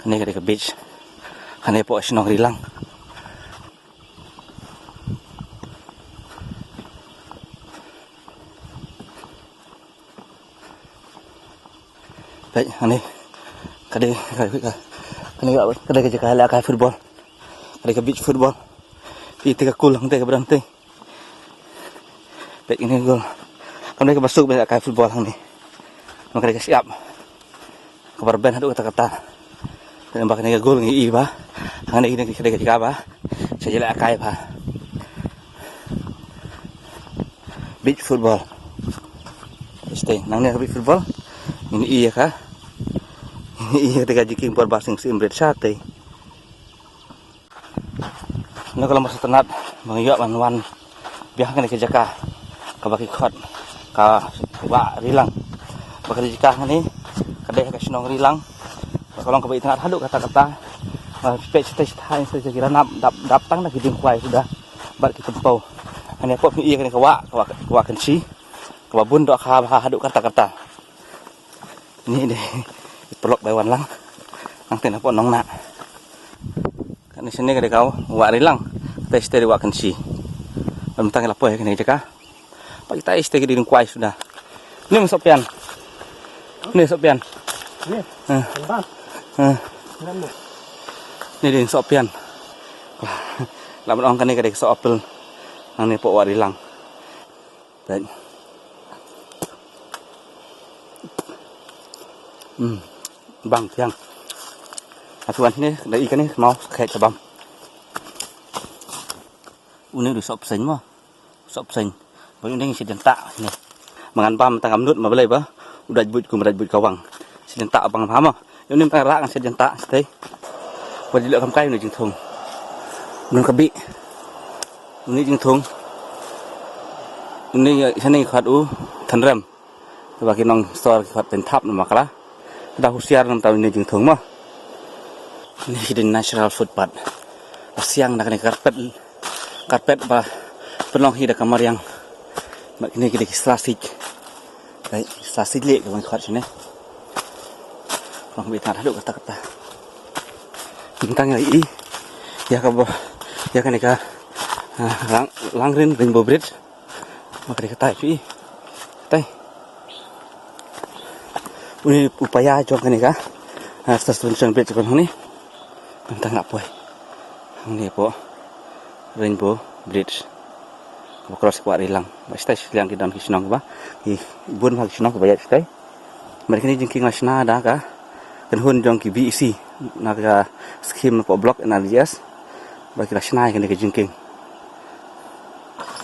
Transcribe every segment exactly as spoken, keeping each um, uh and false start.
Kane ka dei ka beach. Kane hapoh shnong Rilang. Peit, kane ka dei ka, ka, kane ka, ka dei ka jaka lehkai football. Ka dei ka beach football. Peit, te ka kul hangtei, ka ba don hangtei. Peit kane ka kul. Kam dei kaba suk ban lehkai football hangne. Namar ka dei ka shyiap kaba rben haduh katta katta. Peit, namar kane ka kul ngi i ba hangne, kane ka dei ka jaka ba sa lehkai ba beach football. Stay nangne ka beach football. Ngin ïa ka, ngin ïa ka jingkieng por ba sing sim bret shatei. Ngi ka long ba sngewtynnat ba ngi ïoh ban wan biang ha kane ka jaka kaba ki khot ka Wah Rilang. Ba ka jaka kane ka dei ha ka shnong Rilang. Ba ka long kaba itynnat haduh katta katta. Ba peit shatei shatei shatei ki ranap dap dap tang da ki dieng kwai suda bad ki tympew. Kane pop ngi ïa kane ka wah, ka wah, ka wah Kynshi kaba bun dohkha bha haduh katta katta. Ni dei i paralok ba wan lang. Nangta na pok nong na. Kane shane ka dei ka Wah Rilang. Kata shatei dei Wah Kynshi. Ba mynta ngi la poi ha kane ka jaka. Ba kita shatei ka dei dieng kwai suda. Ni ma Sohpian. Ni Sohpian. Ni. Eh. Tentang. Eh. Kenapa? Ni dei Sohpian. La ban ong kane ka dei ka soh apple. Hangne pok Wah Rilang. Peit. Hmm. Bang thiang. Atu an ne da i kane mau khet ka bam. Une u dei soh pseng mo. Soh pseng. Ba une ngi shet jynta ne. Mangan bam tang kam nut ma balei ba u dait buit kum dait buit ka wang. Shet jynta bang bha mo. Ïa une mynta rah ngan shet jynta shatei. Wat ju leh kam kai une jingthung. Une ka bih. Une jingthung. Une ïa shane ki khot u tynrem. Te ba ki nong sor ki khot pynthap namar kala. Te da husiar namar une jingthung mo. Une ki dei natural footpath. Ba siang na kane ka carpet, carpet ba pynlong hi da ka mariang. Bad kine ki dei ki sla sik. Dei ki sla sik leh kaba ngi khot shane. Long beit haduh katta katta. Mynta ngi ïa i ïa kaba, ïa kane ka, ah, Lang, Langrin Rainbow Bridge. Ma ka dei katai phi. Katai. Une u paia jong kane ka, ah, suspension bridge jong hangne. Mynta nga poi hangne hapoh Rainbow Bridge kaba cross ka Wah Rilang. Ba shatai shiliang ki don ki shnong ba, ki bun bha ki shnong kiba ïaid shatai. Bad kane jingkieng la shna da ka kynhun jong ki B E C na ka scheme hapoh block N R L G S. Ba ki la shna ïa kane ka jingkieng.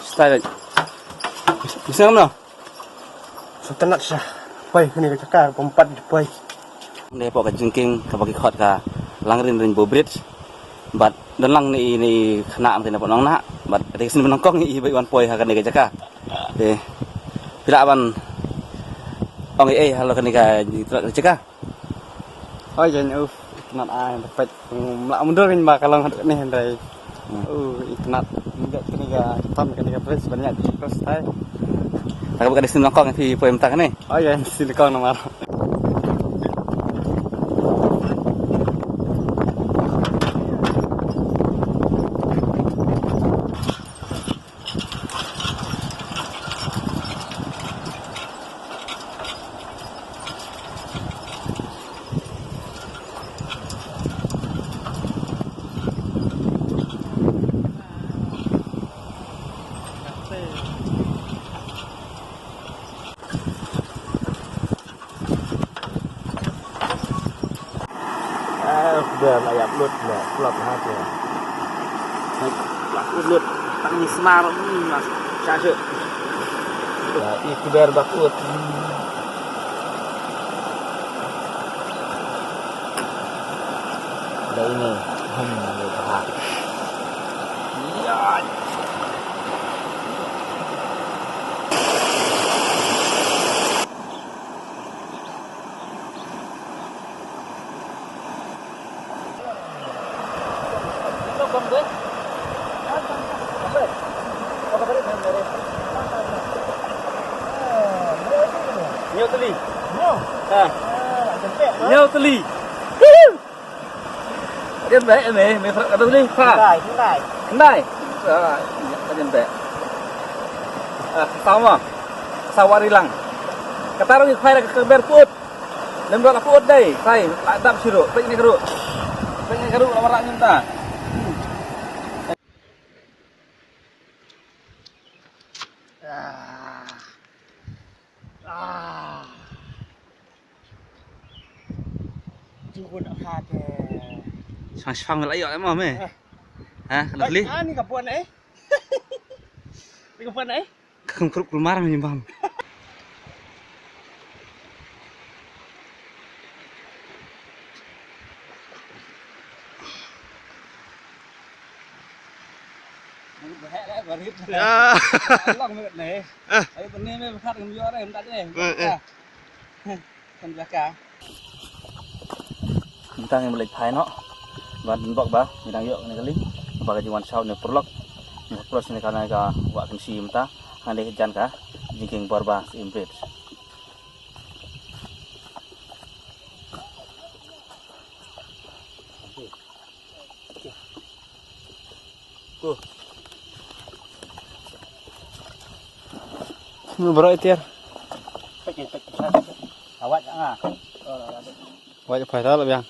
Shatai. Bisa kumno? Sngewtynnat sha poi kane ka jaka, pom pat poi. Ngi hapoh ka jingkieng kaba ki khot ka Langrin Rainbow Bridge. Bad don lang ne i, ne i khynnah mynta na pdeng nong na. Bad ka dei ka sien ba nyngkong i ba i wan poi ha kane ka jaka. Te phi lah ban ong ei ei halor kane ka jaka? Oi jan, uf, itynnat ai, da peit, mm, mlah mundur ngin ba ka long haduh kane hynrei. Hmm. Uh, itynnat, mynta kane ka, tam kane ka bridge ban ïaid cross tai. Ka ba ka dei sien nyngkong phi poi mynta kane? Oi jan, sien nyngkong namar. Eh, udah lah ya upload, udah upload ha tu. Lah upload tang ni smar, hmm, mas. Sya sya. Ya, itu biar bakut. Hmm. Dah ini. Hmm, dah. Ya. Nyo teli. Nyo. Ha. Nyo teli. Jen beh, eh, me, me, prak, aduh, ni, prak. Khyndai, khyndai. Khyndai? Ah, ya, ka jen beh. Ah, ka saw ma. Ka saw wari lang. Kata ruh ngi khwai da ka ber put. Lem ruh la put dei. Khwai, la dap shi ruh. Pek ni ka ruh. Pek ni ka ruh, la warak ni mynta. Ah. Ah. Ju bun khat, eh. Shang shang la ïoh mo me. Ah. Ha, ka la tli? Ah, ni ka pun eh. Ni ka pun eh. Ka kum krup kulmar me nyumbam. Ya. Long me ne. Ah. Ayo, tene me khat ngam ïoh re, mynta ne. Eh, eh. Kan belaka. Mynta ngin leit phai noh. Ban bok ba ngi dang ïoh kane ka lieng ba ka jingwan shaw ne pyrlok. Ngi pyrlok ne ka, ne ka wah Kynshi mynta. Hangne jan ka jingkieng bor ba Syiem Bridge. Ko. Snu bro itir. Pek, pek, pek. Awat ah. Awat phai la biang.